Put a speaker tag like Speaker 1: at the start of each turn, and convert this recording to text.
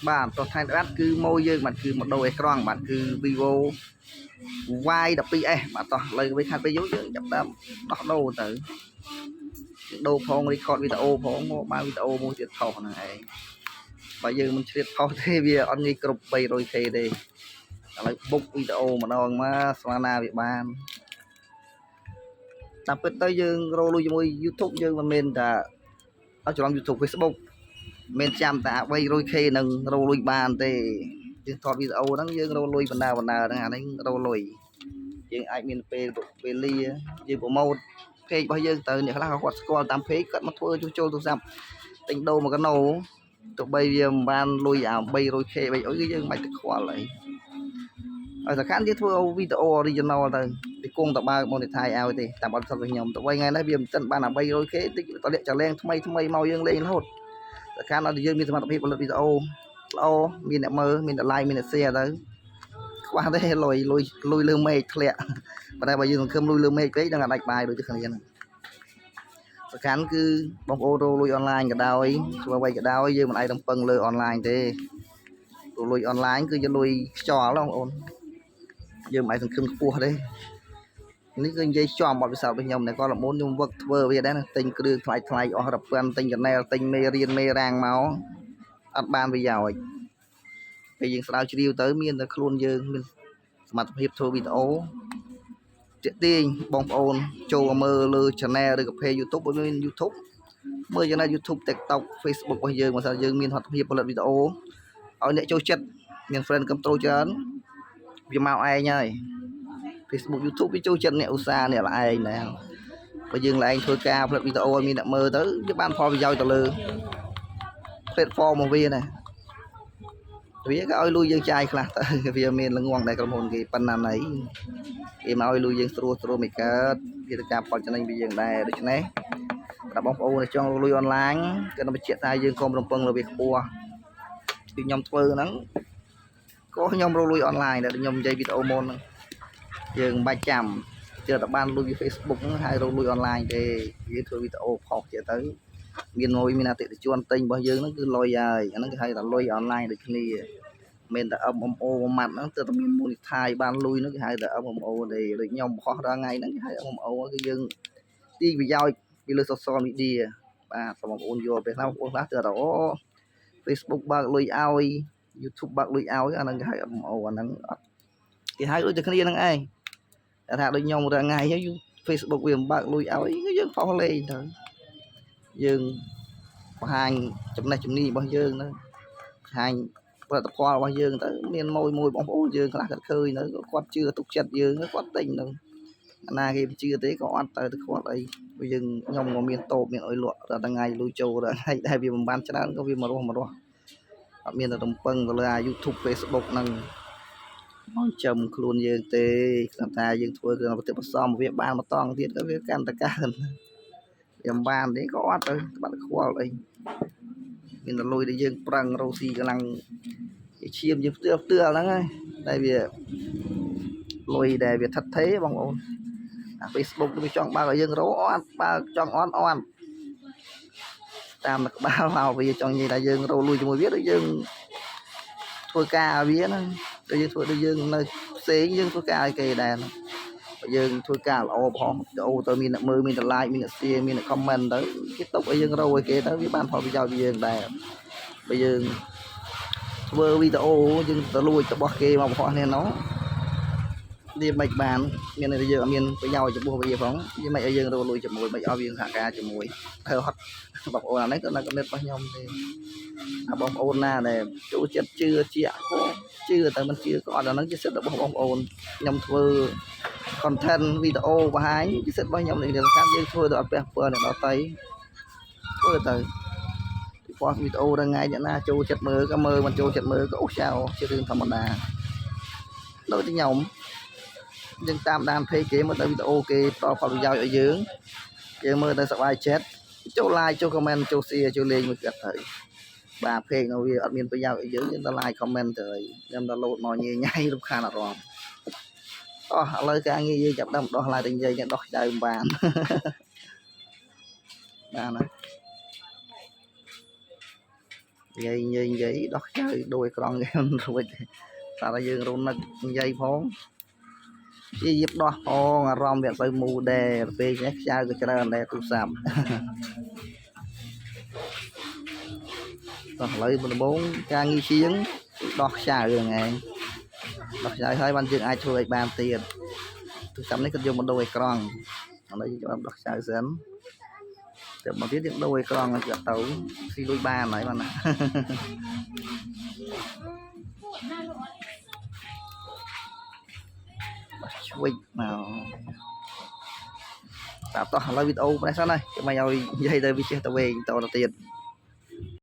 Speaker 1: បាទតោះថែមទៀតគឺម៉ូយើងបាទគឺមកដូរអេក្រង់បាទគឺ Vivo Y12s បាទតោះឥឡូវវាខាត់ពេលយូរយើងចាប់ដើមដោះដូរទៅយើងដូរផង record វីដេអូផងមកបានវីដេអូមួយទៀតថតហ្នឹងឯងបើយើងមិនឆ្លៀតថតទេវាអត់ងាយគ្រប់ 300K ទេឥឡូវបុកវីដេអូម្ដងមកស្មានណាវាបានតាមពិតទៅយើងរកលុយជាមួយ YouTube យើងមិនមែនតែអត់ច្រឡំ YouTube Facebook មិនចាំតែ 300K នឹងរកលុយបានទេយើងថតវីដេអូហ្នឹងយើងរកលុយបណ្ដាបណ្ដាហ្នឹងអានេះរកលុយយើងអាចមានពេលវេលាយើង promote page របស់យើងទៅអ្នកខ្លះក៏គាត់ស្គាល់តាម page គាត់មកធ្វើជួសជុលទូរស័ព្ទទិញដូរមកកណោទោះបីវាមិនបានលុយអា 300K 3អុយគឺយើងមិនបាច់ទៅខ្វល់អីហើយសំខាន់យើងធ្វើវីដេអូ original ទៅវាគង់តបើក monetize ឲ្យទេតាមអត់ផ្សព្វខ្ញុំទៅវិញថ្ងៃនេះវាមិនទាន់បានអា 300K តិចតលាក់ចលែងថ្មីថ្មីមកយើងលេងរហូតសំខាន់ឲ្យយើងមានសមត្ថភាពផលិតវីដេអូល្អមានអ្នកមើលមានអ្នក like មានអ្នក share ទៅខ្វះទេលុយលុយលុយលើមេឃធ្លាក់ប៉ុន្តែបើយើងសង្ឃឹមលុយលើមេឃពេកនឹងអាចដាច់បាយដូចគ្នាហ្នឹងសំខាន់គឺបងប្អូនរកលុយអនឡាញក៏ដោយធ្វើអ្វីក៏ដោយយើងមិនអាចរំពឹងលើអនឡាញទេរកលុយអនឡាញគឺជាលុយខ្យល់បងប្អូនយើងមិនអាចសង្ឃឹមខ្ពស់ទេនេះគឺនិយាយចំបទពិសោធន៍របស់ខ្ញុំតែគាត់លមុនខ្ញុំវឹកធ្វើវាដែរណាទិញគ្រឿងថ្លៃថ្លៃអស់រាប់ពាន់ទិញ channel ទិញមេរៀនមេរាងមកអត់បានប្រយោជន៍ពេលយើងស្រាវជ្រាវទៅមានតែខ្លួនយើងមានសមត្ថភាពធ្វើវីដេអូទាក់ទាញបងប្អូនចូលមកមើលលើ channel ឬក៏ page YouTube បើមាន YouTube មើល channel YouTube, TikTok, Facebook របស់យើងបើសិនយើងមានលទ្ធភាពផលិតវីដេអូឲ្យអ្នកចូលចិត្តមាន friend control ច្រើនវាមកឯងហើយ Facebook, YouTube វាចូលចិត្តអ្នកឧស្សាហ៍អ្នកល្អឯងដែរបើយើងល្អឯងធ្វើការផលិតវីដេអូឲ្យមានអ្នកមើលទៅវាបានផលប្រយោជន៍ទៅលើ platform របស់វាណាវាក៏ឲ្យលុយយើងចាយខ្លះទៅវាមានល្ងងដែរក្រុមហ៊ុនគេប៉ុណ្ណាណីគេមកឲ្យលុយយើងស្រួលស្រួលមិនកើតវាទៅការផលចំណេញពីយើងដែរដូច្នេះសម្រាប់បងប្អូនដែលចង់រកលុយអនឡាញគឺនឹងបញ្ជាក់ថាយើងកុំរំពឹងលើវាខ្ពស់គឺខ្ញុំធ្វើហ្នឹងក៏ខ្ញុំរកលុយអនឡាញដែរខ្ញុំនិយាយវីដេអូមុនហ្នឹងយើងមិនបាច់ចាំជឿតែបានលុយពី Facebook ហ្នឹងហើយរកលុយអនឡាញទេយើងធ្វើវីដេអូផុសទៀតទៅមានលុយមានអតិថិជនទិញរបស់យើងហ្នឹងគឺលុយហើយអាហ្នឹងគេហៅថាលុយអនឡាញដូចគ្នាមិនតែ MMO មួយម៉ាត់ហ្នឹងទើបតែមាន monetize បានលុយហ្នឹងគេហៅថា MMO ទេដូចខ្ញុំបង្ហោះរាល់ថ្ងៃហ្នឹងគេហៅ MMO គឺយើងទាញប្រយោជន៍ពីលើ social media បាទសូមបងប្អូនយល់ពេលខ្លះបងប្អូនខ្លះទើបតែអូ Facebook បើកលុយឲ្យ YouTube បើកលុយឲ្យអាហ្នឹងគេហៅ MMO អាហ្នឹងអត់គេហៅដូចតែគ្នាហ្នឹងឯងតែថាដូចខ្ញុំរាល់ថ្ងៃហ្នឹង Facebook វាមិនបើកលុយឲ្យគឺយើងផុសលេងទៅយើងបង្ហាញចំណេះជំនាញរបស់យើងទៅបង្ហាញផលិតផលរបស់យើងទៅមានមួយមួយបងប្អូនយើងខ្លះគាត់ឃើញទៅគាត់ជឿទុកចិត្តយើងគាត់ទិញទៅអាណាគេមិនជឿទេក៏អត់ទៅទៅខ្វល់អីព្រោះយើងខ្ញុំក៏មានតូបមានអុយលក់រាល់ថ្ងៃលុយចូលរាល់ថ្ងៃដែលវាមិនបានច្រើនក៏វាមករស់មករស់អត់មានតែរំពឹងទៅលើអា YouTube, Facebook ហ្នឹងមកចំខ្លួនយើងទេគ្រាន់តែយើងធ្វើគ្រឿងប្រតិបសំវាបានមកតង់ទៀតក៏វាកាន់តែកើនវាមិនបានទេក៏អត់ទៅបាត់ខ្វល់អីមានតែលុយដែលយើងប្រឹងរកស៊ីកម្លាំងឈាមយើងផ្ទឿផ្ទឿហ្នឹងហើយតែវាលុយដែលវាថិតថេរបងប្អូនអា Facebook វាចង់បើកឲ្យយើងរកអត់បើកចង់អត់អត់តាមតែក្បាលមកវាចង់និយាយថាយើងរកលុយជាមួយវាដូចយើងធ្វើការឲ្យវាហ្នឹងដូចយើងធ្វើដូចយើងនៅផ្សេងយើងធ្វើការឲ្យគេដែរបើយើងធ្វើការល្អផងវីដេអូទៅមានអ្នកមើលមានអ្នក like មានអ្នក share មានអ្នក comment ទៅគេទុកឲ្យយើងរកឲ្យគេទៅវាបានផលប្រយោជន៍ពីយើងដែរបើយើងធ្វើវីដេអូយើងទៅលួចរបស់គេមកបង្ហោះនេះណោះវាមិនបានមានតែយើងអត់មានប្រយោជន៍ចំពោះវាផងវាមិនឲ្យយើងរកលុយជាមួយមិនឲ្យវាសហការជាមួយធ្វើហត់បងប្អូនអានេះក៏នៅកំណត់របស់ខ្ញុំទេអាបងប្អូនណាដែលចូលចិត្តជឿជាក់ក៏ជឿតែមិនជឿក៏អត់អាហ្នឹងជាសិទ្ធិរបស់បងប្អូនខ្ញុំធ្វើ content វីដេអូបង្ហាញជាសិទ្ធិរបស់ខ្ញុំនេះសំខាន់យើងធ្វើទៅអត់ពាក់ព័ន្ធអ្នកដទៃធ្វើទៅពីផុសវីដេអូដល់ថ្ងៃអ្នកណាចូលចិត្តមើលក៏មើលមិនចូលចិត្តមើលក៏អូសចោលជារឿងធម្មតាដូចតែខ្ញុំយើងតាមដាន page គេមើលទៅវីដេអូគេផ្ដល់ផលប្រយោជន៍ឲ្យយើងយើងមើលទៅសប្បាយចិត្តចូល like ចូល comment ចូល share ចូលលេងមួយគាត់ទៅបាទ page នោះវាអត់មានប្រយោជន៍ឲ្យយើងយើងទៅ like comment ទៅហើយខ្ញុំទៅលោតមកញ៉ៃញ៉ៃរំខានអារម្មណ៍អោះឥឡូវការងារយើងចាប់ដើមដោះឡើងតែនិយាយដោះចៅមិនបាន បានណា និយាយនិយាយនិយាយដោះខ្ចៅដូរអេក្រង់គេមិនរួចទេតែតែយើងរនឹកនិយាយផងព្យាយាមដោះផងអារម្មណ៍វាអត់សូវមូលដែរពេលនេះខ្ចៅក៏ច្រើនដែរទូរស័ព្ទ តោះឥឡូវមុនដំបូងការងារជាងគឺដោះខ្ចៅហ្នឹងឯងដោះខ្ចៅហើយបានយើងអាចធ្វើឲ្យបានទៀតទូរស័ព្ទនេះគាត់យកមកដូរអេក្រង់ឥឡូវយើងចាប់ដោះខ្ចៅសិនតែមកទៀតយើងដូរអេក្រង់ឲ្យគាត់ទៅស៊ីលុយបានហើយបានណា ដោះឆ្វិចមកតាតោះឥឡូវវីដេអូប៉ុណ្ណេះសិនហើយគេមិនឲ្យនិយាយទៅវាចេះទៅវិញតទៅទៀត។